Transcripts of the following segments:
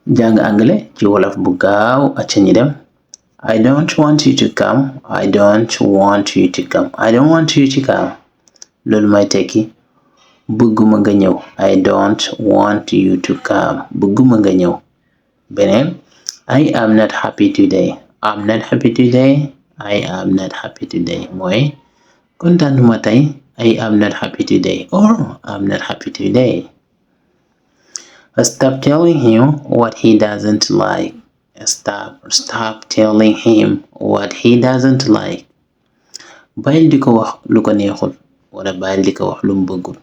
jàng anglais ci wolof bu gaaw acca ñi dem. I don't want you to come. I don't want you to come. I don't want you to come. loolu may tekki bëgguma nga ñëw. I don't want you to come. bëgguma nga ñëw. beneen I am not happy today. I'm not happy today. I am not happy today mooy kontaanuma tey. I am not happy today or I'm not happy today. Stop telling him what he doesn't like. Stop telling him what he doesn't like. bàyyil di ko wax lu ko neexul wala bàyyil di ko wax lu mu bëggul.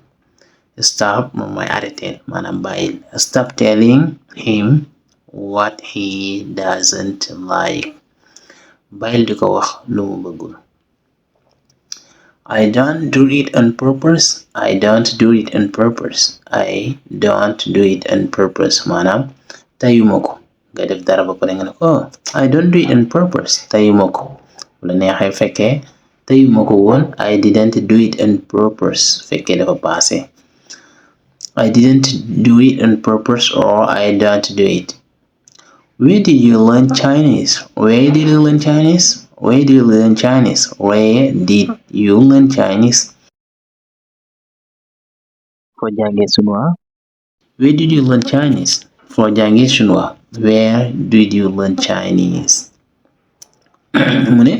Stop moom mooy arrêter maanaam bàyyil. Stop telling him what he doesn't like. bàyyil di ko wax lu mu bëggul. I don't do it on purpose. I don't do it on purpose. I don't do it on purpose maanaam tayuma ko. nga def dara ba pare nga ne ko I don't do it on purpose. tayuma ko. wala neexee fekkee tayuma ko woon I didn't do it on purpose fekkee dafa passé. I didn't do it on purpose or I don't do it. Where did you learn Chinese? Where did you learn Chinese? Where did you learn Chinese? Where did you learn Chinese? foo jàngee chinois. Where did you learn Chinese? foo jàngee chinois. Where did you learn Chinese? mu ne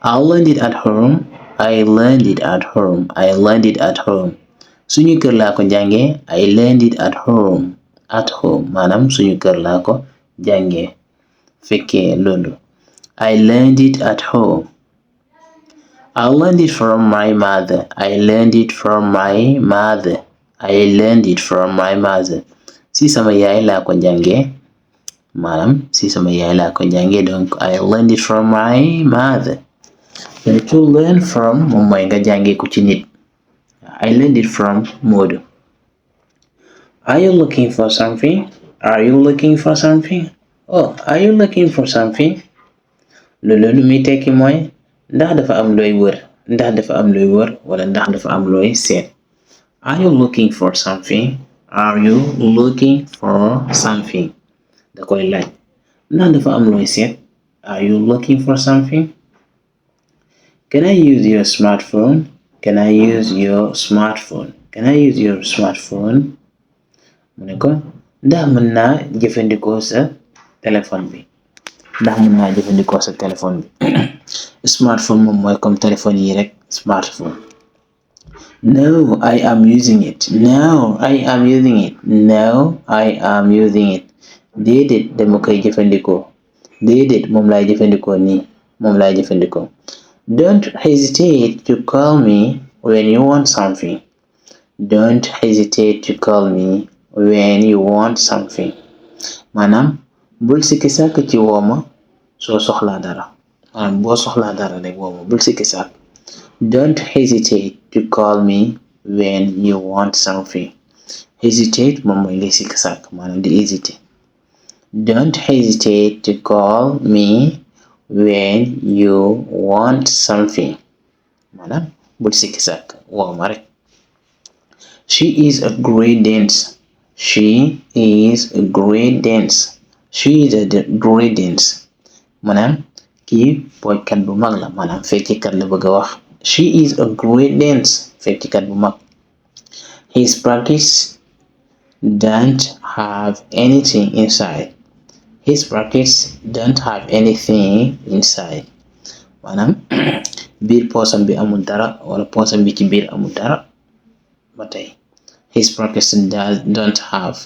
I learned it at home. I learned it at home. I learned it at home. suñu kër laa ko jàngee. I learned it at home. At home maanaam suñu kër laa ko jàngee fekkee loolu. I learned it at home. I learned it from my mother. I learned it from my mother. I learned it from my mother. si sama yaay laa ko jàngee maanaam si sama yaay laa ko jàngee donc I learned it from my mother. to learn from moom mooy nga jàngee ko ci nit. I learned it from Modou. Are you looking for something? Are you looking for something? Oh, are you looking for something? loolu lu muy tekki mooy ndax dafa am looy wër. ndax dafa am looy wër wala ndax dafa am looy seet. Are you looking for something? Are you looking for something? da koy laaj ndax dafa am looy seet. Are you looking for something? Can I use your smartphone? Can I use your smartphone? Can I use your smartphone? mu ne ko ndax mën naa jëfandikoo sa téléphone bi. ndax mën naa jëfandikoo sa téléphone bi. smartphone moom mooy comme téléphone yi rek smartphone. No, I am using it. No, I am using it. No, I am using it. déedéet dama koy jëfandikoo. déedéet moom laay jëfandikoo nii. moom laay jëfandikoo. Don't hesitate to call me when you want something. Don't hesitate to call me when you want something. maanaam bul sikki sàkk ci wooma soo soxlaa dara. maanaam boo soxlaa dara rek wooma bul sikki sàkk. Don't hesitate to call me when you want something. Hesitate moom mooy ngay sikki sàkk maanaam di hésiter. Don't hesitate to call me when you want something. maanaam bul sikki sàkk wooma rek. She is a great dancer. She is a great dancer. She is a great dancer. maanaam kii poojkat bu mag la maanaam feccikat la bëgg a wax. She is a great dancer. feccikat bu mag. His practice don't have anything inside. His practice don't have anything inside. maanaam biir poosam bi amul dara wala poosam bi ci biir amul dara ba tey. His practice don't have.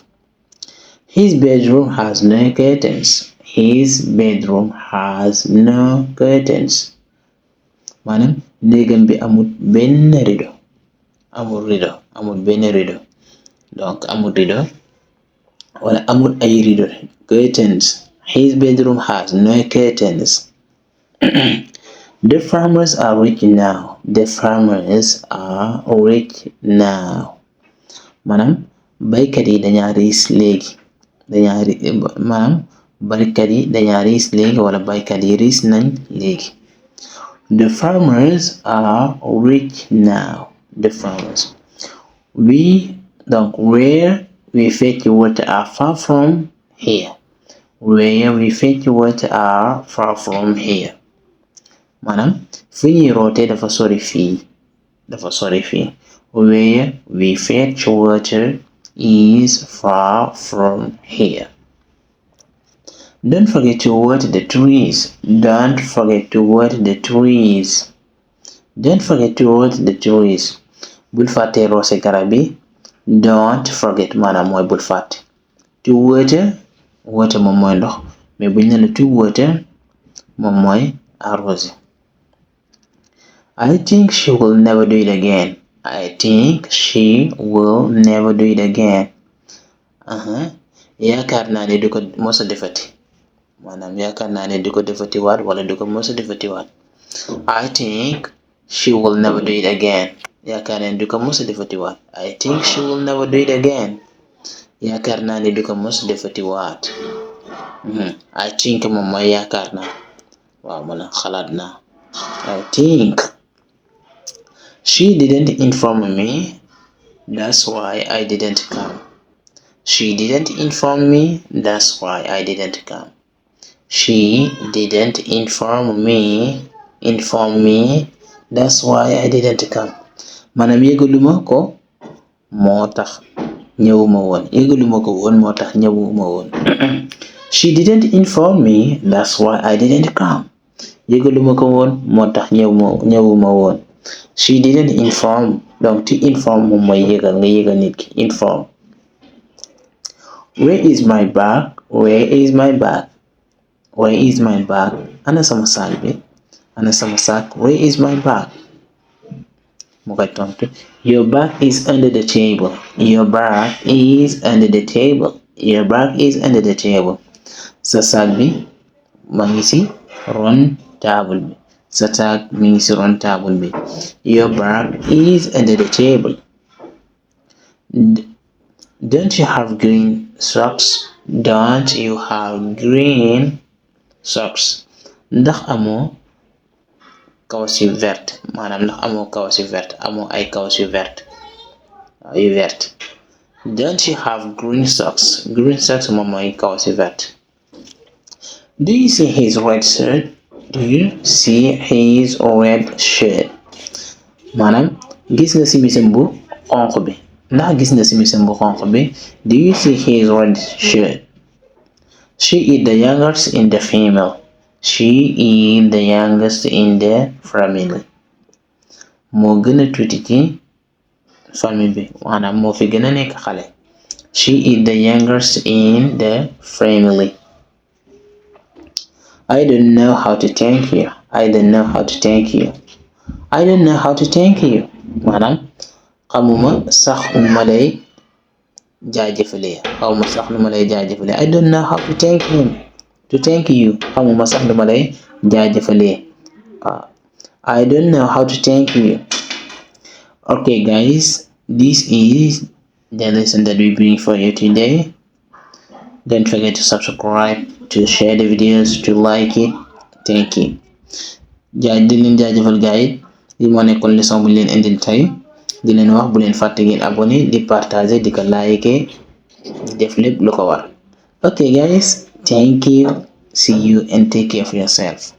His bedroom has no curtains. His bedroom has no curtains. maanaam néegam bi amul benn rido. amul benn rido. donc amul rido wala amul ay rido. curtains. His bedroom has no curtains. The farmers are rich now. The farmers are rich now. maanaam baykat yi dañaa riis léegi. maanaam baykat yi dañaa riis léegi wala baykat yi riis nañ léegi. The farmers are rich now. The farmers. We donc where we fetch water are far from here. Where we fetch water are far from here. Maanaam fi ñuy rootee dafa sori fii. Where we fetch water is far from here. Don't forget to water the trees. Don't forget to water the trees. Don't forget to water the trees. Bul fàtte roose garab yi. Don't forget maanaam mooy bul fàtte. To water moom mooy ndox mais buñ ne la to water moom mooy arrosé. I think she will never do it again. I think she will never do it again. Yaakaar naa ne du ko mos a defati. Maanaam yaakaar naa ne du ko defati waat wala du ko mos a defati waat. I think she will never do it again. Yaakaar naa ne du ko mos a defati waat. I think she will never do it again. Yaakaar naa ne du ko mos a defati waat. I think moom mooy yaakaar naa. Waaw man xalaat naa. I think. She didn't inform me. That's why I didn't come. She didn't inform me. That's why I didn't come. She didn't inform me. That's why I didn't come. Maanaam yëgaluma ko moo tax ñëwuma woon. Yëgaluma ko woon moo tax ñëwuma woon. She didn't inform me. That's why I didn't come. Yëgaluma ko woon moo tax ñëwuma woon. She didn't inform. Donc to inform moom mooy yëgal nga yëgal nit ki inform. Where is my bag? Where is my bag? Where is my bag? Ana sama saak bi. Ana sama saak. Where is my bag? Mu koy tontu. Your bag is under the table. Your bag is under the table. Your bag is under the table. Sa saak bi ma ngi ci ron table bi. Sa saak mi ngi ci ron table bi. Your bag is under the table. Don't you have green socks? Don't you have green socks? Ndax amoo kawas yu vert. Maanaam ndax amoo kawas yu vert. Amoo ay kawas yu vert. Yu vert. Don't you have green socks? Green socks moom mooy kawas yu vert. Do you see his red shirt? Do you see his red shirt? Maanaam gis nga simisam bu xonq bi. Ndax gis nga simisam bu xonq bi? Do you see his red shirt? She is the youngest in the family. She is the youngest in the family. Moo gën a tuuti ci famille bi. Maanaam moo fi gën a nekk xale. She is the youngest in the family. I don't know how to thank you. I don't know how to thank you. I don't know how to thank you. Maanaam xamuma sax nu ma lay jaajëfalee. Xamuma sax nu ma lay jaajëfalee. I don't know how to thank him. To thank you. Xamuma sax nu ma lay jaajëfalee. I don't know how to thank you. Okay, guys, this is the lesson that we bring for you today. Don't forget to subscribe, to share the videos, to like it. Thank you. Di leen jaajëfal gars yi li moo nekkoon leçon bu leen indil tey di leen wax bu leen fàtte ngeen abonné di partager di ko liker di def lépp lu ko war. Okay guys, thank you. See you and take care of yourself.